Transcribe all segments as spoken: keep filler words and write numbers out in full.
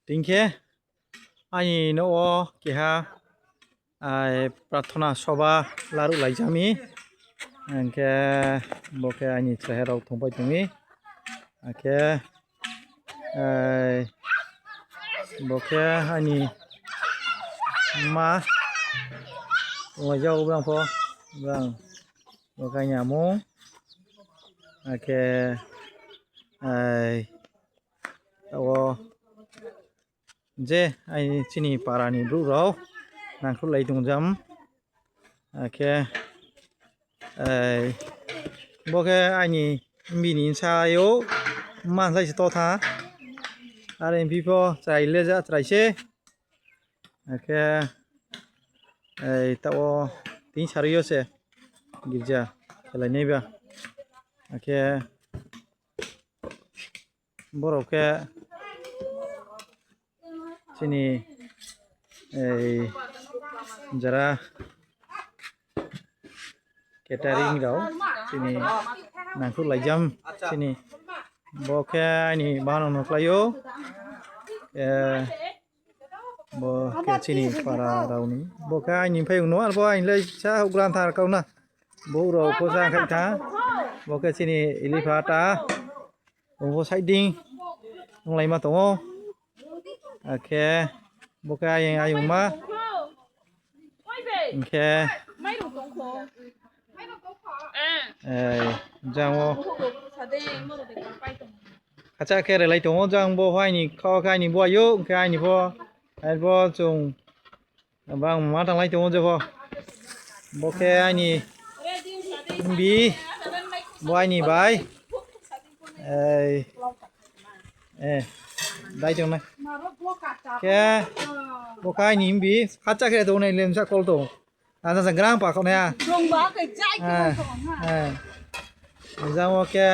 Tini khe ani nogo keha, ai, prarthana soba laruk laijami. Hingkhe bo khe ani chwrairok thumpai tongwi. Hakhe, ai, bo khe ani ma tonglaijak, obrang pho, obrang bo khe ani amung. Hakhe, ai, o je ai chini para ni bru rok nangkuk lai tongjam. Hakhe, ai, bo khe ani bini sayo manlai se totha. Are bipho chwrai le ja chwrai se. Hakhe, ai, tao tin sariyo se girja khelai nai ba. Hakhe, borok khe chini, ei, jara catering rok chini nangkuk laijam chini bo khe ani bahan no khlaio. Eh, bo khe chini para rokni bo khe ani phai uno arbo ani lai sa hukran thar kauna bo rok pho sa khai tha bo khe chini ilipha ta. Bo side ding wng lai ma tongo. Hakhe bo khe ayeng ayung ma. Hingkhe, ei, jango. Kacha khe relai tongo, jang bo phaini kha khe ani bo ayo, hingkhe ani bo, ai bo chung Bang ma tanglai tongo jebo. Bo khe ani bi, bo ani bai. Ei. Eh. Dai tongnai. Khe bo khe ani bi. Khacha khe tongnai lemsa kol to. Asa sa gram pa khonaya. Jang bo khe,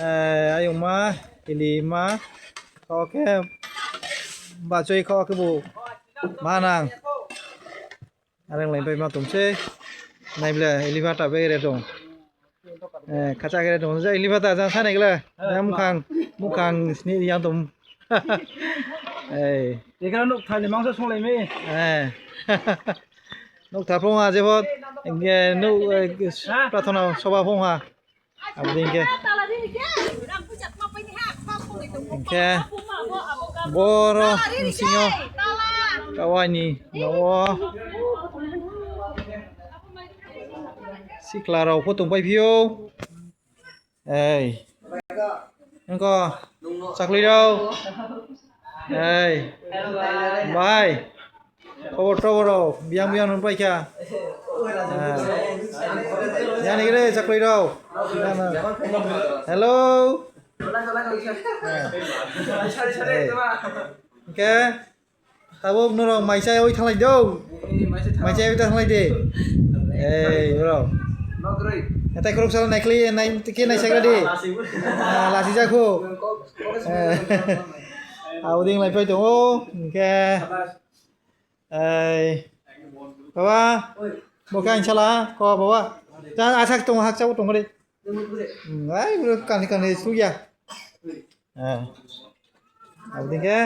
eh, ayung ma, ili ma, kho khe, bachoi kho khe bo, manang. Arang lai pai ma tum se, nai ble, ili ma ta be re tong. Eh, khacha khe re tong, ja ili ma ta, ja sa nai gle, ja mukhang, mukhang sini yang tum. Eh. Ekra nuk thani mangsa songlai mi. Eh. Nuk tha phong ha, jebo, nuk, eh, prathana soba phong ha. Aboni hingke. Hingke boro bisingo kawani nogo sikla rok pho tongpai phio. Ei. Wngkha chakli rok. Ei. Bai. Khobor tobor rok, biyang biyang nung paikha. Ah. Yani gre chakli rok. Hello. Ah. Hey. Oke. Tabuk norok maisa oi thalai do. Maisa oi thalai de. Ei, bro. Etai khorok sala naikli, nai, tiki nai sagra de. Ah, lasi jakho. Eh. Aboding lai pai tongo. Oke. Ei. Baba, bo khe ang sala, ko baba. Ta asak tong, hak chabo tong re. Hmm, ai, bro, kani kani suya. Eh. Abdi ke?